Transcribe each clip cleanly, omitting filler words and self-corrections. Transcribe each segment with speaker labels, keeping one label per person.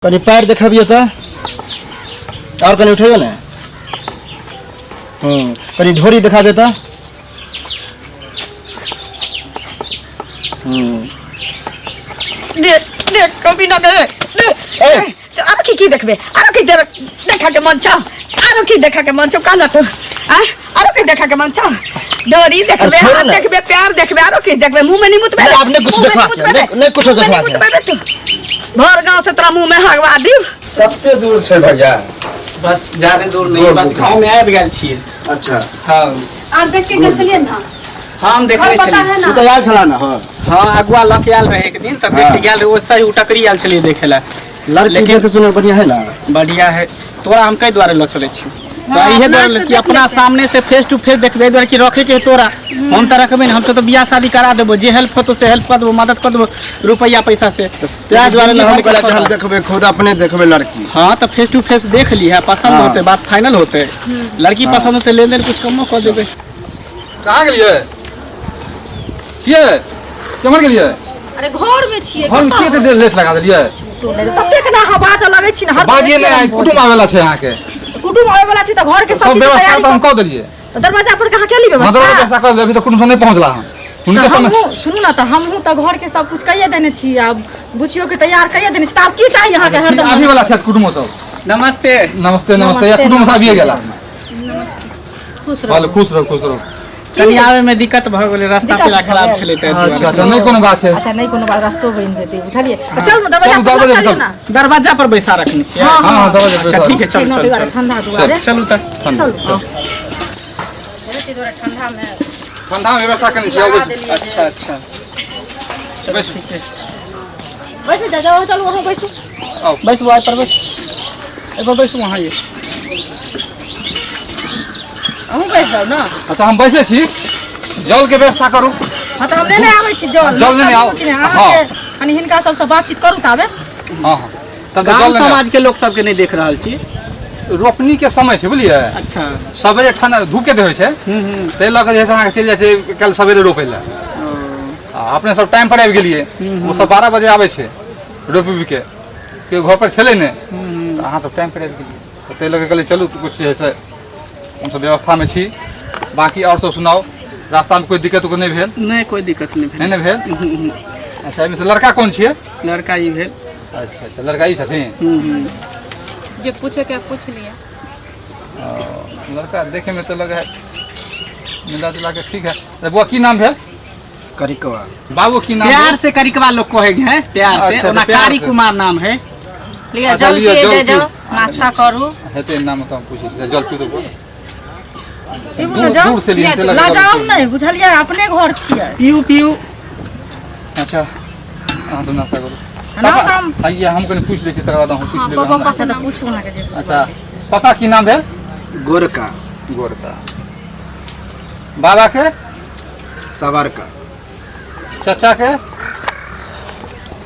Speaker 1: कनि पैर देखबियौ तऽ आओर कनि उठैयौ ने। कनि ढोरी देखाबियौ तऽ।
Speaker 2: दे देख कभी ना दे दे।
Speaker 1: ए!
Speaker 2: तो आरो की की देखबे, आरो की देबे देखा के मन छौ, आरो की देखा के मन छौ कहला तो आ आरो की देखा के मन छौ? डोरी देखबे,
Speaker 1: अरे छोड़ो
Speaker 2: हाथ
Speaker 1: ना।
Speaker 2: देखबे, प्यार देखबे, आरो की देखबे? मुंह में नहीं मुतबे?
Speaker 1: नहीं, आब नहीं कुछ
Speaker 2: मुंह में
Speaker 1: देखबा
Speaker 2: नहीं
Speaker 1: के,
Speaker 2: मुतबे?
Speaker 1: नहीं- नहीं कुछो
Speaker 2: मुंह में
Speaker 1: देखबा
Speaker 2: नहीं
Speaker 1: के।
Speaker 2: मुतबे तू? भर गांव से तोरा मुंह में हगवा दियो।
Speaker 1: कते दूर छै भैया?
Speaker 3: बस ज्यादा दूर नहीं, बस गांव में आबि गेल छियै।
Speaker 1: अच्छा।
Speaker 3: हाँ।
Speaker 4: आर देख के गेल छलियै ना?
Speaker 3: हम देखने
Speaker 4: घर पता
Speaker 3: छलियै।
Speaker 4: है ना?
Speaker 1: तू तऽ आयल छला ने? हाँ।
Speaker 3: हाँ, अगुआ लऽ के आयल रहे एक दिन तऽ देख के गेल रहे, ओ सही उटकरी आयल छलियै देखे ला।
Speaker 1: लड़की
Speaker 3: लेकिन
Speaker 1: देखे सुने बढ़िया है ना?
Speaker 3: बढ़िया है। तोरा हम कई दुआरे लऽ चलै छी तऽ
Speaker 4: हाँ,
Speaker 3: इहे
Speaker 4: अपना
Speaker 3: दुआरे
Speaker 4: से
Speaker 3: कि
Speaker 4: देख
Speaker 3: अपना
Speaker 4: लेतै।
Speaker 3: सामने से फेस टू फेस देखबै, एहि दुआरे कि रखे के है तोरा। हम तऽ रखबै ने, हमसब तऽ बियाह शादी करा देबो, जे हेल्प होतो से हेल्प कऽ देबो, मदद कऽ देबो रुपैआ पैसा से।
Speaker 1: ताहि दुआरे ने हम
Speaker 3: जिंदगी भर के
Speaker 1: कहलियै कि हम
Speaker 3: पता।
Speaker 1: देखबै, खुद अपने देखबै लड़की।
Speaker 3: हाँ तऽ फेस टू फेस देख लीहे, पसंद
Speaker 1: हाँ।
Speaker 3: होते बात फाइनल होते, लड़की पसंद होते लेन देन कुछ कमो कऽ देबै।
Speaker 5: कहाँ गेलियै छियै? केम्हर गेलियै?
Speaker 4: अरे घर में छियै।
Speaker 5: हम
Speaker 4: कतऽ?
Speaker 5: किए एते देर लेट लगा देलियै?
Speaker 4: ततेक ना हवा लगै छी ने हर।
Speaker 5: बाजिए नहि, कुटुम आबेला छै अहाँके।
Speaker 4: कुटुम आबै वाला छै तऽ घर के
Speaker 5: सब
Speaker 4: सब चीज
Speaker 5: व्यवस्था
Speaker 4: तैयारी
Speaker 5: तऽ हम कऽ देलियै।
Speaker 4: तऽ दरवाजा पर कहाँ केली
Speaker 5: मतलब
Speaker 4: व्यवस्था?
Speaker 5: व्यवस्था कऽ देलियै, अभी तऽ कुटुम सब नहि पहुँचला हन। हुनके
Speaker 4: तऽ
Speaker 5: समय
Speaker 4: हमहूँ सुनू ने, तऽ हमहूँ तऽ घर के सब कुछ कहिए देने छी, आब बुचियो के तैयार कहिए देने छी, तऽ आब की चाही अहाँके हरदम?
Speaker 5: आबी वाला छथि कुटुमो सब।
Speaker 3: नमस्ते।
Speaker 5: नमस्ते नमस्ते, या कुटुम सब आबिए गेला।
Speaker 4: खुश
Speaker 5: चलू
Speaker 4: रहू।
Speaker 5: खुश रहू, खुश रहू।
Speaker 3: कनि आबै में दिक्कत भऽ गेलै, रास्ता
Speaker 4: दिक्कत
Speaker 3: पेड़ा
Speaker 4: भऽ
Speaker 3: खराब
Speaker 4: गेल।
Speaker 3: छलै ताहि
Speaker 5: अच्छा
Speaker 3: दुआरे।
Speaker 5: अच्छा, नहि कोनो बात छै।
Speaker 4: अच्छा, नहि कोनो बात, रस्तो बनि जेतै, बुझलियै? तऽ चलू ने दरवाजा
Speaker 5: चलू,
Speaker 4: पर
Speaker 5: दरवाजा
Speaker 4: चलियौ
Speaker 5: पर।
Speaker 4: ने।
Speaker 3: दरवाजा पर बैसा रखने छियै?
Speaker 4: हाँ,
Speaker 5: हाँ हाँ, दरवाजा पर।
Speaker 3: अच्छा ठीक है, चलू
Speaker 4: ठंडा
Speaker 3: चलू
Speaker 4: दुआरे,
Speaker 3: चलू
Speaker 4: ठंडा दुआरे।
Speaker 3: चलू तऽ।
Speaker 5: ठंडा।
Speaker 4: चलू। ठंडा में
Speaker 5: ठंडा में व्यवस्था केने छियै, आउ बैसू।
Speaker 3: अच्छा अच्छा।
Speaker 5: बैसू।
Speaker 4: बैसू जा जाओ, चलू अहाँ बैसू।
Speaker 5: आउ।
Speaker 3: बैसू, आइ पर बैसू, एहि पर बैसू अहाँ। ये
Speaker 4: अहूँ बैस जाउ ने।
Speaker 5: अच्छा, हम बैसै छी, जल के व्यवस्था करू।
Speaker 4: हाँ तऽ हम लेने आबै छी जल।
Speaker 5: जल लेने आउ।
Speaker 4: अहाँके कनि हिनका सबसँ बातचीत करू ताबे।
Speaker 5: हाँ हाँ, तब तऽ
Speaker 3: गाँव
Speaker 5: जल लेने आउ।
Speaker 3: समाज के लोक सबके नहि देख रहल छी।
Speaker 5: रोपनी के समय छै, बुझलियै?
Speaker 3: अच्छा।
Speaker 5: सवेरे ठंडा धूप के होइ छै, ताहि लऽ कऽ जे है से अहाँके चलि जाइ छै काल्हि सवेरे रोपै लए, आ अपने सब टाइम पर आबि गेलियै। ओ सब 12 बजे आबै छै रोपि उपि के, केओ घर पर छलै नहि, तऽ अहाँ सब टाइम पर आबि गेलियै, तऽ ताहि लऽ कऽ कहलियै चलू किछु जे है से हमसब व्यवस्थामे छी। बाँकी आओर सब सुनाउ, रास्तामे कोइ दिक्कत उक्कत नहि भेल?
Speaker 3: नहि, कोइ दिक्कत नहि भेल।
Speaker 5: नहि ने भेल? अच्छा, एहिमे से लड़का कोन छियै?
Speaker 3: लड़का ई भेल।
Speaker 5: अच्छा अच्छा, लड़का ई छथिन।
Speaker 6: जे पूछे के पूछ लिअ।
Speaker 5: लड़का देखे में तो लगे है मिला जुला के ठीक है। अरे बुआ, की नाम भेल?
Speaker 1: करिकवा।
Speaker 5: बाबू, की नाम
Speaker 3: प्यार
Speaker 5: भेल?
Speaker 3: से करिकवा लोग कहे है प्यार से।
Speaker 5: अच्छा,
Speaker 3: ओना
Speaker 5: प्यार
Speaker 3: कारी
Speaker 5: से।
Speaker 3: कुमार नाम है।
Speaker 7: लिअ
Speaker 5: अच्छा,
Speaker 7: जल
Speaker 5: लिअ,
Speaker 7: पिए
Speaker 5: जल
Speaker 7: जाय जाउ,
Speaker 5: पीउ।
Speaker 7: नाश्ता करू।
Speaker 5: हेतै नाम तऽ हम पूछै छी। जल पी दो।
Speaker 4: पीबू ने
Speaker 5: दूर
Speaker 4: जाउ।
Speaker 5: दूर से लिए तेल लगा
Speaker 4: लजाउ नहि, बुझलियै? अपने घर छियै।
Speaker 3: पीऊ पीऊ।
Speaker 5: अच्छा, अहाँ सब नाश्ता करू।
Speaker 4: नाम ताम?
Speaker 5: आइए, हम कनि पूछि लै छी, तकर बाद अहूँ पूछि लेबै हमरा।
Speaker 4: अच्छा, तऽ पूछू अहाँके जे
Speaker 5: अच्छा, पापा, की नाम भेल?
Speaker 1: गोरका।
Speaker 5: गोरका। बाबा के?
Speaker 1: सवरका।
Speaker 5: चाचा के?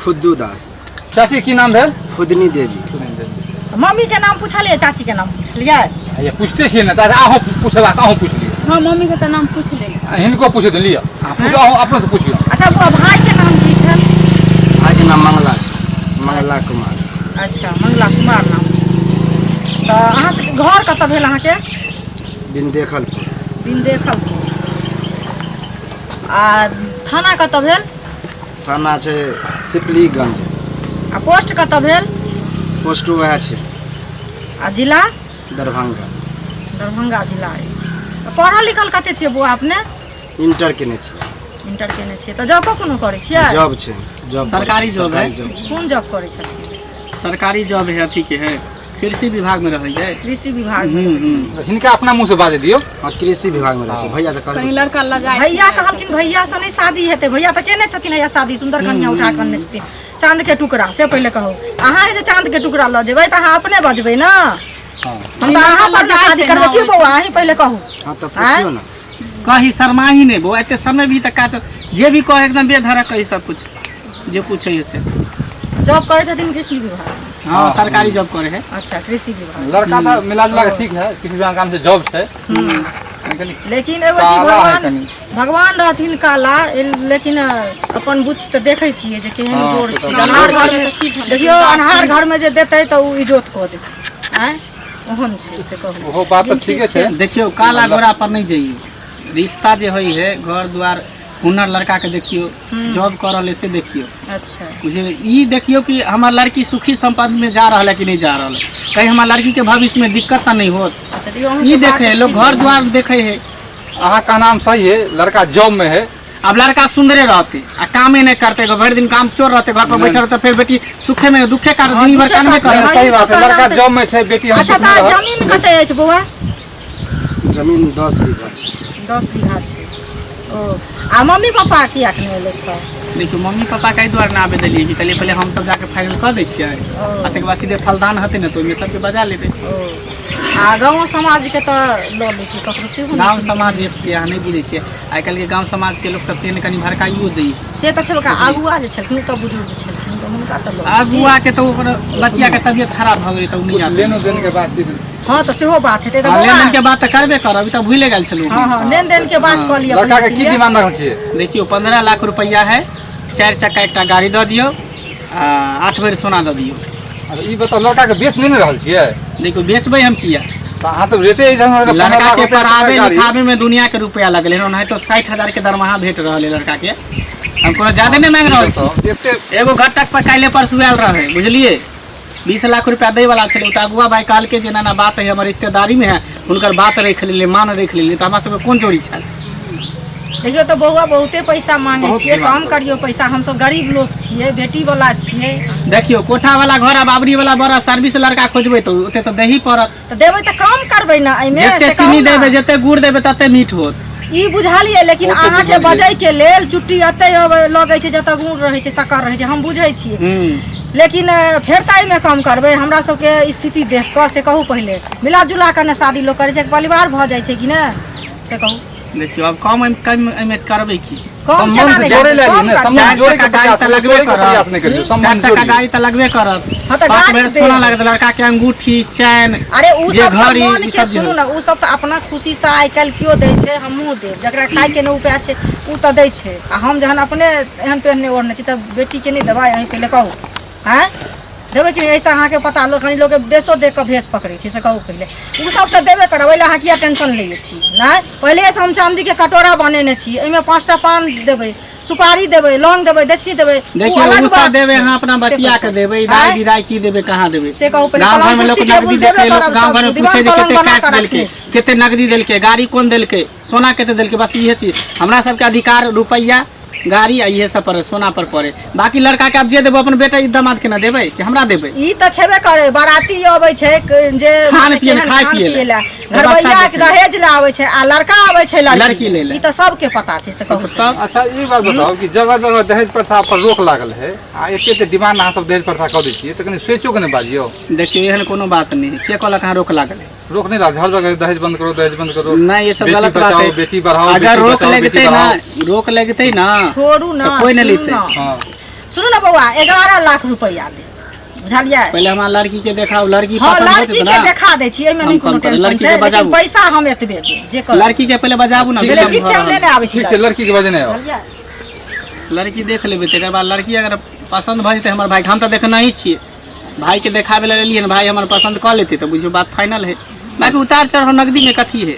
Speaker 1: फुद्दू दास।
Speaker 5: चाची, की नाम भेल?
Speaker 1: फुदनी देवी।
Speaker 4: मम्मी के नाम पूछलियै? चाची के नाम पूछलियै?
Speaker 5: आइए, पूछते छियै ने तऽ अहूँ पूछला तऽ अहूँ पूछि लिअ।
Speaker 6: हाँ, मम्मी के तऽ नाम पूछ ले।
Speaker 5: आ हिनको पूछि दे लिअ, अहाँ पूछू, अहूँ अपनो से पुछियौ।
Speaker 4: अच्छा बुआ, भाई के नाम की छल?
Speaker 1: भाई के नाम मंगला छै, मंगला कुमार।
Speaker 4: अच्छा, मंगला कुमार नाम छै। तऽ अहाँ सबके घर कतऽ भेल अहाँके?
Speaker 1: बिन देखलपुर।
Speaker 4: बिन देखलपुर। आ थाना कतऽ भेल?
Speaker 1: थाना छै सिपलीगंज।
Speaker 4: आ पोस्ट कतऽ भेल?
Speaker 1: पोस्ट वएह छै।
Speaker 4: आ जिला?
Speaker 1: दरभंगा।
Speaker 4: दरभंगा जिला अछि। तऽ पढ़ल लिखल कते छियै बौआ अपने?
Speaker 1: इंटर केने छियै।
Speaker 4: इंटर केने छियै, तऽ जॉबो कोनो करै छियै?
Speaker 1: जॉब छै, जॉब करै
Speaker 3: सरकारी
Speaker 1: छी,
Speaker 3: जॉब है?
Speaker 1: सरकारी जॉब छै।
Speaker 4: कोन जॉब करै छथिन?
Speaker 3: सरकारी जॉब है, अथी के है, कृषि विभाग में रहै है।
Speaker 4: कृषि विभाग मे रहै छथिन।
Speaker 5: हिनका अपना मुँह से बाजै दियौ।
Speaker 1: हाँ, कृषि विभाग में रहै छै भैया तऽ
Speaker 6: कहीं
Speaker 1: कहलखिन।
Speaker 6: लड़का लजाए।
Speaker 4: भैया कहलखिन भैया से नहि शादी हेतै। भैया तऽ केने छथिन हैया शादी, सुन्दर कन्या उठा कऽ अनने छथिन चाँद के टुकड़ा। से पहिले कहू, अहाँ जे चाँद के टुकड़ा लऽ जेबै तऽ अहाँ अपने बजबै ने? हम तऽ अहाँ पर ने शादी करबै की बौआ? अहीं पहिले कहू।
Speaker 1: हाँ तऽ पुछियौ ने।
Speaker 3: कही, शर्माही नहीं बौआ, एते समय भी तक काट जे भी कहे एकदम बेधड़क कही, सब कुछ जे पूछे से।
Speaker 4: जॉब करै छथिन कृषि विभाग?
Speaker 3: हाँ, सरकारी जॉब करे है।
Speaker 4: अच्छा, कृषि विभाग।
Speaker 5: लड़का तऽ मिला जुला के ठीक है, किसी विभाग काम से जॉब छै। कनी
Speaker 4: लेकिन एगो चीज
Speaker 5: काला है
Speaker 4: भगवान
Speaker 5: कनी।
Speaker 4: भगवान रहथिन काला लेकिन अपन बुच्च तऽ देखै छियै जे केहन
Speaker 5: हाँ,
Speaker 4: गोर
Speaker 5: से
Speaker 4: छै
Speaker 5: तऽ
Speaker 4: अन्हार
Speaker 6: गोर
Speaker 4: घरमे
Speaker 6: छै।
Speaker 4: देखियौ अन्हार घरमे जे देतै तऽ ओ इजोत कऽ देतै आँय ओहन छै से कहू
Speaker 5: ओहो बात तऽ ठीके छै
Speaker 3: देखियौ काला गोरा पर नहि जइयौ रिश्ता जे होइ है घर द्वार हुनर लड़का के देखियौ जॉब कर रहल है से देखियौ
Speaker 4: अच्छा
Speaker 3: बुझलियै ई देखियौ कि हमर लड़की सुखी संपन्न में जा रहल है कि नहीं जा रहल है कहीं हमर लड़की के भविष्य में दिक्कत तऽ नहीं होत
Speaker 4: अच्छा तऽ अहूँके
Speaker 3: ई
Speaker 4: बात
Speaker 3: देखे है लोग
Speaker 4: ठीक
Speaker 3: घर द्वार देखे है
Speaker 5: अहाँ का नाम सही है लड़का जॉब में है
Speaker 3: अब लड़का सुंदरे रहते आ कामे नहीं करते भरि दिन काम चोर रहते घर पर बैठल रहते फिर बेटी सुखे में दुखे काट दिन भर कानबे
Speaker 5: नहीं,
Speaker 3: करत
Speaker 5: सही बात है
Speaker 4: कहना
Speaker 5: लड़का
Speaker 4: से-
Speaker 5: जॉब में छै बेटी हम
Speaker 4: अच्छा
Speaker 5: सुख में
Speaker 4: तऽ
Speaker 5: रहत।
Speaker 4: जमीन कते अछि बौआ
Speaker 1: जमीन 10 बीघा छै।
Speaker 4: 10 बीघा छै ओ आ मम्मी पापा किएक नहि एलथि हँ?
Speaker 3: देखियौ मम्मी पापा के एहि दुआरे ना आबे देलियै कि कहलियै पहिले हमसब जाके फाइनल कऽ दै छियै आ तकर बाद सीधे फलदान हेतै ने तऽ ओहिमे सबके बजा लेबै।
Speaker 4: ओ आ गाँव समाजके तऽ लऽ लेती ककरो सेहो नहि।
Speaker 3: गाँव समाज जे छियै अहाँ नहि बुझै छियै आइ काल्हिके गाँव समाजके लोक सब तेहन कनि भड़काइयो दै
Speaker 4: से तऽ छलका अगुआ जे छलखिन ओ तऽ बुजुर्ग छलखिन तऽ हुनका तऽ लऽ
Speaker 3: अगुआ के तऽ ओकर बचिया के तबियत खराब भऽ गेलै तऽ ओ नहि आबै
Speaker 5: लेनो देन के बात चीत
Speaker 4: हँ तऽ सेहो बात हेतै तऽ
Speaker 3: हँ,
Speaker 4: बौआ
Speaker 3: लेनदेन के बात तऽ करबे करब अभी तऽ भूले गेल छलहुँ।
Speaker 4: हँ हँ लेन देन के बात कऽ लिअ
Speaker 5: लड़का के
Speaker 4: पहिले।
Speaker 5: की डिमांड रखल छियै?
Speaker 3: देखियौ 15 लाख रुपैआ है चारि चक्का एकटा गाड़ी दऽ दियौ आ 8 भरि सोना दऽ दियौ।
Speaker 5: अच्छा ई बताउ लड़का के बेच नहि ने रहल छियै?
Speaker 3: देखियौ बेचबै हम किया?
Speaker 5: तऽ अहाँ तऽ रेटे अछि हमरा 15
Speaker 3: लड़का
Speaker 5: लाख
Speaker 3: के
Speaker 5: रुपैआ
Speaker 3: पढ़ाबे
Speaker 5: गाड़ी।
Speaker 3: लिखाबे में दुनिया के रुपया लगले हन ओनाहितो 60,000 के दरमाहा भेट रहल है लड़का के हम कोनो ज्यादा नहीं मांग रहल छी।
Speaker 5: एते
Speaker 3: एगो घटक पर काल्हि परसू आयल रहे बुझलिए 20 लाख रुपया दै वाला छलै ओ तऽ अगुआ भाई कहलकै जे एना एना बात है हमर रिश्तेदारी में है हुनकर बात रखि लेलियै मान रखि लेलियै तऽ हमरा सबके कोन चोरी छल।
Speaker 4: देखियौ तऽ बौआ बहुते पैसा मांगे
Speaker 5: बहुत
Speaker 4: छियै
Speaker 5: डिमांड
Speaker 4: कम करियौ पैसा हमसब गरीब लोक छियै बेटी वाला छियै।
Speaker 3: देखियौ कोठा वाला घर आ बाबरी वाला बड़ा सर्विस लड़का खोजबै तऽ ओते तऽ दही पड़त।
Speaker 4: तऽ देबै तऽ कम करबै ने एहिमे
Speaker 3: जते
Speaker 4: से कहू
Speaker 3: चीनी
Speaker 4: ने।
Speaker 3: देबै जते गुड़ देबै तते मीठ होत।
Speaker 4: ई बुझलियै लेकिन
Speaker 5: ओ तऽ
Speaker 4: अहाँके
Speaker 5: बुझलियै।
Speaker 4: बजै के लेल चुट्टी एते लगै छै जतऽ गुड़ रहै छै शक्कर रहै छै हम बुझै छियै। लेकिन फेर तऽ एहिमे कम करबै हमरा सबके स्थिति देख कऽ से कहू पहिले मिला जुला कऽ ने शादी लोक करै छै परिवार भऽ जाइ छै कि ने से कहू।
Speaker 3: देखियौ अब कम एहिमे कम एहिमे करबै की?
Speaker 4: कम केना
Speaker 5: सम्बन्ध
Speaker 4: नहि
Speaker 5: जोड़े
Speaker 4: हेतै?
Speaker 5: लए
Speaker 4: कम
Speaker 5: ने
Speaker 4: करबै।
Speaker 5: सम्बन्ध
Speaker 3: चारि
Speaker 5: जोड़े के
Speaker 3: चक्का गाड़ी
Speaker 5: प्रयास
Speaker 3: तऽ लगबे
Speaker 5: जोड़े के प्रयास
Speaker 3: करत
Speaker 5: नहि करियौ
Speaker 3: चारि
Speaker 5: सम्बन्ध
Speaker 3: चक्का
Speaker 5: जोड़ियौ।
Speaker 3: गाड़ी तऽ लगबे करत
Speaker 4: हँ तऽ
Speaker 3: पाँच
Speaker 4: गाड़ी
Speaker 3: भरि
Speaker 4: देब।
Speaker 3: सोना लागत लड़का के अंगूठी चैन
Speaker 4: अरे उ
Speaker 3: जे
Speaker 4: सब तऽ
Speaker 3: घड़ी
Speaker 4: मन
Speaker 3: ई
Speaker 4: के
Speaker 3: सब जे
Speaker 4: सुनू ने उ सब तऽ अपना खुशी से आइ काल्हि केओ दै छै हमहूँ देब जकरा खाय के नहि उपाय छै उ तऽ दै छै आ हम जहन अपने एहन पहिरने ओढ़ने छी तऽ बेटीके नहि देबै अहीं पहिले कहू आँय देबै कि नहि एहिसँ अहाँके पता लोक कनि लोकके देशो देख कऽ भेष पकड़ै छै से कहू पहिले उ सब तऽ देबे करब ओहि लए अहाँ किया टेंशन लै छी नहि पहिलेसँ हम चाँदीके कटोरा बनेने छी एहिमे पाँचटा पान देबै सुपारी देबै लौंग देबै दक्षिणी देबै उ
Speaker 3: देखियौ
Speaker 4: अलग
Speaker 3: उ सब
Speaker 4: बात
Speaker 3: देबै
Speaker 4: छै।
Speaker 3: अहाँ अपना
Speaker 4: से
Speaker 3: बचिया के
Speaker 4: कहू।
Speaker 3: देबै दाइ
Speaker 4: आँय?
Speaker 3: विदाई की देबै कहाँ देबै?
Speaker 4: से कहू पहिले
Speaker 3: गाँव घर में
Speaker 4: पलंग
Speaker 3: लोक
Speaker 4: कुर्सी
Speaker 3: नगदी
Speaker 4: टेबुल देबे
Speaker 3: देखे लोक
Speaker 4: करब
Speaker 3: गाँव
Speaker 4: सब
Speaker 3: घर में
Speaker 4: दीवान
Speaker 3: पूछे जे
Speaker 4: पलंग
Speaker 3: कते
Speaker 4: बना
Speaker 3: कैश
Speaker 4: कऽ
Speaker 3: देलकै
Speaker 4: रखने छी।
Speaker 3: कते नगदी देलकै गाड़ी कोन देलकै सोना कते देलकै बस इहे चीज हमरा सबके अधिकार रुपैआ गाड़ी आ इहे सब पर सोना पर पड़े बाकी लड़का के आब जे देबै अपन बेटा ई दामाद के ना देबै कि हमरा देबै?
Speaker 4: ई तऽ छेबे करे बाराती अबै छै जे
Speaker 3: खान
Speaker 4: माने
Speaker 3: पियन,
Speaker 4: केहन
Speaker 3: खाय
Speaker 4: खान
Speaker 3: पियै
Speaker 4: पियै
Speaker 3: लए।
Speaker 4: लए
Speaker 3: व्यवस्था
Speaker 4: घरबैया के
Speaker 3: देखै।
Speaker 4: दहेज लए आबै छै आ लड़का आबै छै
Speaker 3: लड़की
Speaker 4: लड़की
Speaker 3: लै लए।
Speaker 4: ई तऽ सबके पता छै से कहू।
Speaker 3: तब
Speaker 5: अच्छा ई बात बताउ कि जगह जगह दहेज प्रथा पर रोक लागल है आ एते एते डिमांड अहाँ सब दहेज प्रथा कऽ दै छियै तऽ कनि सोचो के ने बाजियौ।
Speaker 3: देखियौ एहन कोनो बात नहि है के कहलक अहाँ रोक लागल है?
Speaker 5: रोक नहीं लागल हर जगह दहेज बंद करो दहेज बंद करो
Speaker 3: नहीं ये सब
Speaker 5: बेटी
Speaker 3: गलत बात
Speaker 5: बचाओ
Speaker 3: है
Speaker 5: बेटी बढ़ाओ
Speaker 3: अगर
Speaker 5: बेटी
Speaker 3: रोक
Speaker 5: बचाओ बेटी
Speaker 3: लगतै ना
Speaker 5: बढ़ाओ
Speaker 3: रोक लगतै ना
Speaker 4: छोड़ू ना
Speaker 3: तऽ कोइ नहि
Speaker 4: सुनू
Speaker 3: लेतै।
Speaker 4: ना।
Speaker 5: हाँ
Speaker 4: सुनू ने बौआ 11 लाख रुपैआ देब बुझलियै?
Speaker 3: पहिले हमरा लड़की के देखाउ लड़की
Speaker 4: हँ
Speaker 3: पसंद होत
Speaker 4: लड़की
Speaker 3: ना
Speaker 4: के देखा दै छी एहिमे
Speaker 3: हम
Speaker 4: नहि कोनो
Speaker 3: कम करबै,
Speaker 4: टेंशन
Speaker 3: लड़की
Speaker 4: छै
Speaker 3: के
Speaker 4: लेकिन
Speaker 3: बजाबू।
Speaker 4: पैसा हम एतबे देब जे कहब।
Speaker 3: लड़की के पहिले बजाबू ना।
Speaker 4: चलिए ठीक छै हम लेने आबै छी
Speaker 5: ठीक छै लड़की के बजेने आउ।
Speaker 4: बुझलियै?
Speaker 3: लड़की देख लेबै तकर बाद लड़की अगर पसंद भऽ जेतै हमर भाई के हम तऽ देखने ही छियै भाई के देखाबे लए लेलियै ने भाई हमर पसंद कऽ लेतै तऽ बुझियौ बात फाइनल है बाकी उतार चढ़ाव नगदी में कथी है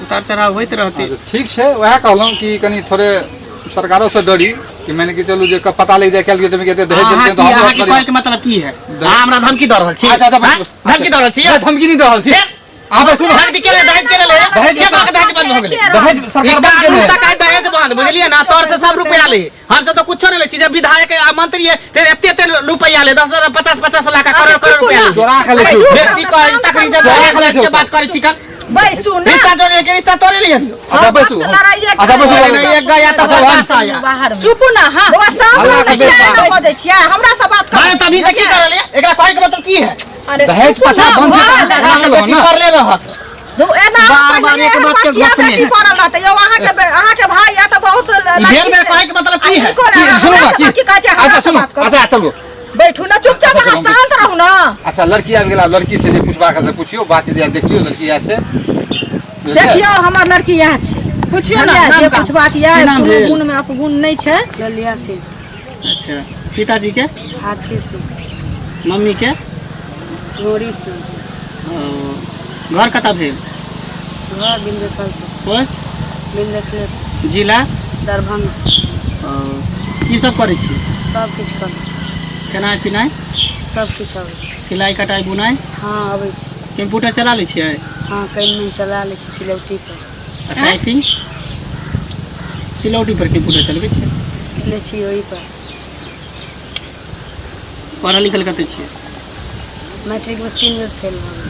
Speaker 3: उतार चढ़ाव होइत रहतै।
Speaker 5: अच्छा, ठीक छै वएह कहलहुँ कि कनि थोड़े सरकारोसँ डरी कि मानि के चलू जे पता लागि जाय कैलकुलेटर में कते दहेज
Speaker 3: अहाँ
Speaker 5: देलकै
Speaker 3: की
Speaker 5: तऽ हमरो
Speaker 3: अहाँ के
Speaker 5: करी।
Speaker 3: कहै के मतलब की है अहाँ हमरा धमकी दऽ रहल छी?
Speaker 5: अच्छा, अच्छा,
Speaker 3: हाँ?
Speaker 5: बस,
Speaker 3: धमकी दऽ रहल छी?
Speaker 5: नहि, धमकी नहि दऽ रहल छी अहाँ बस सुनू।
Speaker 3: धमकी के लेल दहेज के लेल
Speaker 5: दहेज
Speaker 3: के कहलक दहेज बंद भऽ गेलै?
Speaker 5: दहेज सरकार
Speaker 3: ई
Speaker 5: बंद
Speaker 3: कानून
Speaker 5: केने है।
Speaker 3: तक आइ दहेज बंद बुझलियै ना तोर से सब रुपया ले हम सब तो कुछो नहीं ले छी जब विधायक आ मंत्री है ते एते एते रुपया ले 10,000 50-50 लाख करोड़ करोड़ रुपया ले।
Speaker 5: चोरा के ले
Speaker 4: अरे
Speaker 5: छी।
Speaker 4: चुप
Speaker 3: व्यक्ति कहे तखनी से
Speaker 5: चोरा के ले
Speaker 3: दहेज के बात करै छी कन
Speaker 4: बैसू ने
Speaker 3: रिश्ता जोड़े के रिश्ता तोड़े लिए
Speaker 5: अच्छा बैसू
Speaker 4: लड़ाइए
Speaker 5: अच्छा बैसू
Speaker 3: नहीं, एक गया तो पचास आया।
Speaker 4: बाहर में।
Speaker 2: चुपू ना हाँ
Speaker 4: बौआ सब
Speaker 5: हल्ला
Speaker 4: लोग
Speaker 5: के
Speaker 4: किया
Speaker 5: बेटा।
Speaker 4: एना बजै छियै हमरा से बात करू
Speaker 3: अरे तभी से की करल है एकरा कहै के मतलब की है?
Speaker 2: अरे
Speaker 5: दहेज
Speaker 2: चुपू
Speaker 5: प्रथा
Speaker 2: ना,
Speaker 5: बंद
Speaker 2: वाह,
Speaker 5: केने
Speaker 2: लड़ाई।
Speaker 5: है।
Speaker 3: बेटी पढ़ले रहत
Speaker 4: दू एना
Speaker 3: बार बार
Speaker 4: पहिले
Speaker 3: एक
Speaker 4: एहन
Speaker 3: बात के
Speaker 4: बात किया
Speaker 3: घोषणे
Speaker 4: बेटी
Speaker 3: है।
Speaker 4: पड़ल रहतै यौ अहाँके भाई या तऽ बहुत
Speaker 3: ई भेल में कहै के मतलब की है?
Speaker 5: की सुनू
Speaker 4: हमरा
Speaker 5: ना
Speaker 4: से
Speaker 5: की
Speaker 4: बात की कहै छै हमरा
Speaker 5: अच्छा
Speaker 4: से
Speaker 5: सुनू
Speaker 4: बात करू
Speaker 5: अच्छा चलू।
Speaker 4: बैठू ने चुपचाप अहाँ
Speaker 5: अच्छा,
Speaker 4: शांत रहू ने।
Speaker 5: अच्छा लड़की आबि गेला लड़की से जे पुछबाक है से पुछियौ बात जे देखियौ लड़की आयल छै।
Speaker 4: देखियौ हमर लड़की इएह छै।
Speaker 6: पुछियौ ने
Speaker 4: बुझलियै?
Speaker 6: नाम
Speaker 4: जे
Speaker 6: का।
Speaker 4: पुछबाक यऽ,
Speaker 3: की नाम
Speaker 4: कोनो
Speaker 3: भेल?
Speaker 4: गुण मे अपगुण नहि छै।
Speaker 7: ललिया सिंह।
Speaker 3: अच्छा, पिताजी के?
Speaker 7: हाथी सिंह।
Speaker 3: मम्मी के?
Speaker 7: गौरी सिंह।
Speaker 3: ओ, घर कतऽ भेल?
Speaker 7: घर बिंदेश्वर।
Speaker 3: पोस्ट?
Speaker 7: बिंदेश्वर।
Speaker 3: जिला?
Speaker 7: दरभंगा।
Speaker 3: ओ, की सब करै छी?
Speaker 7: सब किछु करै।
Speaker 3: खेनाइ पिनाइ?
Speaker 7: सब किछु अबै छै।
Speaker 3: सिलाइ कटाइ बुनाइ?
Speaker 7: हँ, अबै छै।
Speaker 3: कंप्यूटर चला लै छियै?
Speaker 7: हँ, कनि मनि चला लै छी सिलौटी पर।
Speaker 3: आ टाइपिंग? सिलौटी पर कंप्यूटर चलबै छियै?
Speaker 7: लै छी ओहि पर।
Speaker 3: पढ़ल लिखल कते छियै?
Speaker 7: मैट्रिकमे 3 बेर फेल भऽ गेल।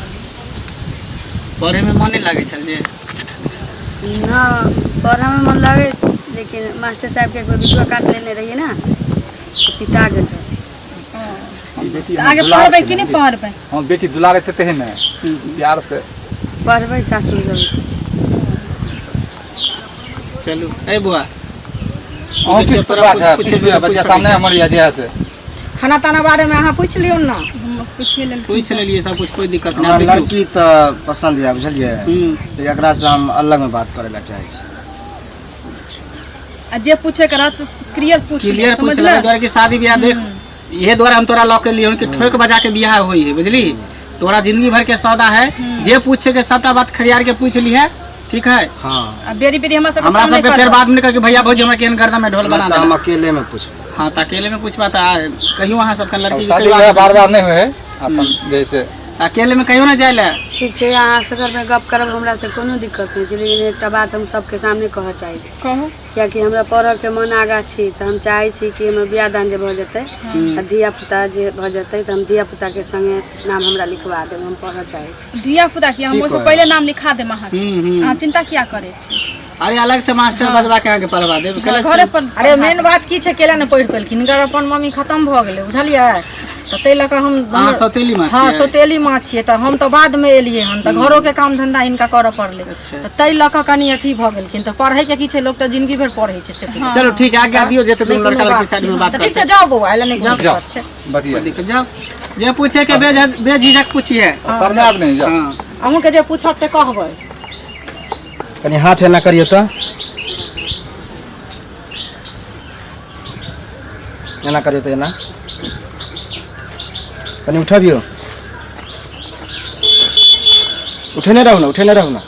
Speaker 3: पढ़ैमे मन नहि लागै छल जे?
Speaker 7: न, पढ़ऽमे मन लागै, लेकिन मास्टर साहबके एक बेर बिछुआ काटि लेने रहियै ने, तऽ पिता गेल रहथिन।
Speaker 5: बेटी
Speaker 6: आगे पढ़बै कि नहि पढ़बै?
Speaker 5: हम बेटी दुलारे तेते है ने प्यार से।
Speaker 7: पढ़बै, सासुर जेबै।
Speaker 3: चलू, ए बुआ,
Speaker 5: अहूँ किछु
Speaker 3: तोरा
Speaker 5: पुछबाक है?
Speaker 3: पूछ-
Speaker 5: पूछ लिअ, बच्चा सामने हमर यऽ जे है से।
Speaker 4: खाना ताना बारेमे अहाँ पूछि लियौ ने।
Speaker 6: हम पुछिए लेलखिन।
Speaker 3: पूछि लेलियै सब कुछ, कोई दिक्कत नहि।
Speaker 1: हमरा
Speaker 3: आब देखियौ।
Speaker 1: लड़की तऽ पसन्द यऽ, बुझलियै?
Speaker 3: हूँ।
Speaker 1: तऽ एकरासँ हम अलगमे बात करै लए चाहै छी।
Speaker 6: आ जे पूछे के रहत क्लियर पूछ लिअ,
Speaker 3: क्लियर पूछ
Speaker 6: समझले?
Speaker 3: लेबै दुआरे कि शादी बियाह देख, इहे दुआरे हम तोरा लऽ के लियौ कि ठोक बजा के बियाह होई है, बुझली? तोरा जिंदगी भर के सौदा है। जे पूछे के सबटा बात खरियार के पूछ ली है, ठीक है?
Speaker 1: हँ।
Speaker 6: आ बेरी बेरी हमरा सबके
Speaker 3: हमरा
Speaker 6: तंग नहि
Speaker 3: सबके फेर
Speaker 6: करब।
Speaker 3: बाद में कह कि भैया भौजी हमरा केहन गर्दन में ढोल बना
Speaker 1: नहि तऽ हम
Speaker 3: देला।
Speaker 1: अकेलेमे पूछबै।
Speaker 3: हाँ, तऽ अकेले में पूछबा तऽ कहियो अहाँ सबके लड़की के
Speaker 5: शादी
Speaker 3: कहियो
Speaker 5: बियाह बार बार नहि होइ है, अपन जैसे
Speaker 3: अकेले में कहियो ना जाय ले।
Speaker 7: ठीक छै, अहाँ सगरमे गप करब, हमरा से कोनो दिक्कत नहि छै, लेकिन एकटा बात हम सबके सामने कहऽ चाहै छी।
Speaker 6: कहू।
Speaker 7: कियाकि हमरा पढ़ऽके मन आगाँ छी, तऽ हम चाहै छी कि हमर बियाह दान जे भऽ जेतै आ धिया पुता जे भऽ जेतै, तऽ हम धिया पुताके संगे नाम हमरा लिखवा देब। हम पढ़ऽ चाहै छी।
Speaker 6: धिया पुता की, हम ओहिसँ पहिले नाम लिखा देब अहाँके।
Speaker 3: हम्म हम्म
Speaker 6: अहाँ चिंता किया करै छी?
Speaker 3: अरे, अलग से मास्टर बजवा के अहाँके पढ़वा देब।
Speaker 6: घरे पर।
Speaker 4: अरे, मेन बात की छै, केला नहि पढ़ि पेलखिन, हिनकर अपन मम्मी खतम भऽ गेलै, बुझलियै? तऽ ताहि लऽ कऽ हम
Speaker 3: अहाँ सौतेली माँ
Speaker 4: हँ,
Speaker 3: छियै?
Speaker 4: सौतेली माँ छियै। तऽ हम तऽ बादमे एलियै हन, तऽ घरोके काम धन्धा हिनका करऽ पड़लै।
Speaker 3: अच्छा।
Speaker 4: तऽ ताहि लऽ कऽ कनि अथी भऽ गेलखिन। तऽ पढ़ैके की छै, लोक तऽ जिंदगी भरि पढ़ै छै से।
Speaker 3: चलो ठीक है, आज्ञा दियौ, जेते
Speaker 4: नहि
Speaker 3: दुनू
Speaker 4: कोनो
Speaker 3: लड़का लड़की
Speaker 4: बात
Speaker 3: साइड
Speaker 4: छै।
Speaker 3: में बात
Speaker 4: तऽ ठीक छै,
Speaker 3: करतै।
Speaker 4: जाउ बौआ, एहि लए नहि कोनो
Speaker 5: जाउ।
Speaker 4: दिक्कत छै।
Speaker 5: बतिया।
Speaker 3: दिक्कत, जाओ, जे पूछे के बेझिझक पूछिए।
Speaker 5: शर्मायब नहि, जाउ।
Speaker 3: हाँ।
Speaker 4: अहूँके जे पूछत से कहबै।
Speaker 1: कनि हाथ एना करियौ तऽ, एना करियौ तऽ, एना कनि उठबियौ। उठेने रहू ने, उठेने रहू ने।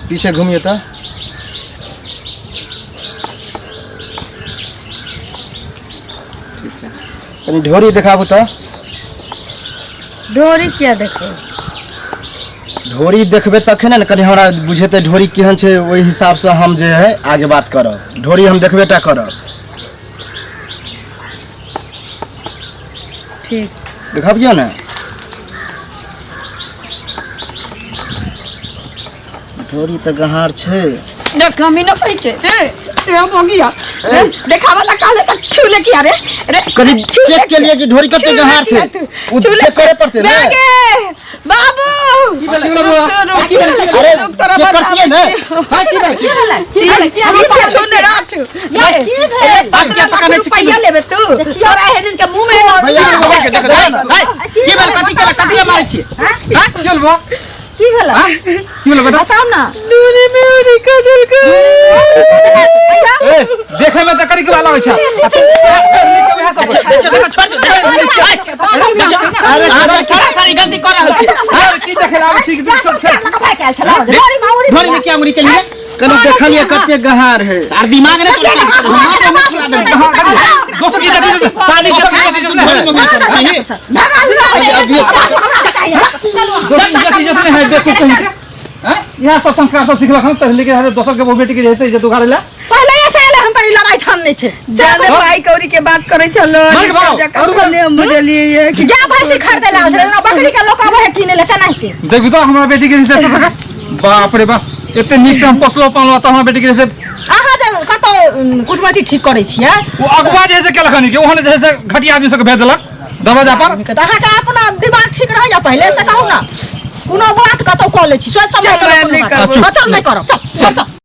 Speaker 1: पीछे घूमिए तऽ। ठीक छै, कनि ढोरी देखाबू तऽ।
Speaker 7: डोरी किया देखबै?
Speaker 1: ढोरी देखबै तखने ने कनि हमरा बुझेतै ढोरी केहन छै, ओहि हिसाबसँ हम जे है आगे बात करब। ढोरी हम देखबे टा करब।
Speaker 7: ठीक।
Speaker 1: देखबियौ ने। ढोरी तऽ गहार छै।
Speaker 2: देख, हम न पैते रे ते हम हो गया देखावा ला काले तक छू ले किया रे रे?
Speaker 1: कनि
Speaker 2: छू ले
Speaker 1: चेक के लिए कि ढोरी कते
Speaker 2: छू ले
Speaker 1: गहार छै।
Speaker 2: किया तू?
Speaker 1: ओ
Speaker 2: छू ले
Speaker 1: चेक करे पड़तै ने।
Speaker 2: बागे बाबू।
Speaker 1: अरे,
Speaker 2: रुक, तोरा
Speaker 1: चेक करतियै ने।
Speaker 2: की भेल? 15 लाख रुपैया लेबे तू? तोरा एहन के मुंह में
Speaker 1: भैया, जा ने।
Speaker 3: की भेल? कथी केला? कथी ला मारै छियै?
Speaker 5: की भेल बा?
Speaker 4: की भेलै?
Speaker 5: की भेल बेटा?
Speaker 4: बताउ ने।
Speaker 2: डोरी में उड़ी कर देलकै।
Speaker 5: ए, देखे में तऽ करी के वाला होइ छै।
Speaker 3: छोड़ दे।
Speaker 1: अरे,
Speaker 3: अहाँ सब सारा सारी गलती कर रहल छी।
Speaker 5: की देखे ला आबै छी कि सब छै?
Speaker 3: ढोरी में क्या अंगुरी के लिए?
Speaker 1: कनि देखलियै कते गहार है।
Speaker 3: आर दिमाग नहीं तोरा काम करत।
Speaker 5: दोसर की देखी?
Speaker 3: शादी से पहिले तू ढोरी में अंगुरी करै छी?
Speaker 1: अभी
Speaker 5: दोसर की देखी जतने है बेवकूफ कहीं के हैं, इएह सब संस्कार सब सिखलक हन तऽ लेकिन दोसर के बेटी के जे है इज्जत उघाड़े ला।
Speaker 4: पहिले से एलै हन तऽ ई लड़ाइ ठानने छै।
Speaker 2: जाने पाई कौड़ी के बात करै छलो।
Speaker 5: मार के भागो, और रुको।
Speaker 2: हम बुझलियै ये कि
Speaker 4: जा, भैंसी खरीदे ला आयल छलै, जेना बकरी के लोक आबै है किनै लए तेनाहिते।
Speaker 5: देखू तऽ हमरा बेटी के जे है, बाप रे बाप, एते नीक से हम पोसलो पाललो तऽ हमरा बेटी के जे है
Speaker 4: अहाँ जे कतौ कुटमैती ठीक करै छियै।
Speaker 5: ओ अगुआ जे है से केलक हन कि ओहन जे है से घटिया आदमी सबके भेज देलक दरवाजा पर।
Speaker 4: तऽ अहाँके अपना दिमाग ठीक रहैया? पहिले से कहू ने, कोनो बात कतौ कऽ लै छी, सोचि समझि
Speaker 2: चल,
Speaker 4: कऽ
Speaker 2: नहि
Speaker 4: कोनो बात।
Speaker 2: करबो।
Speaker 4: चल, नहि करब, चल चल चल।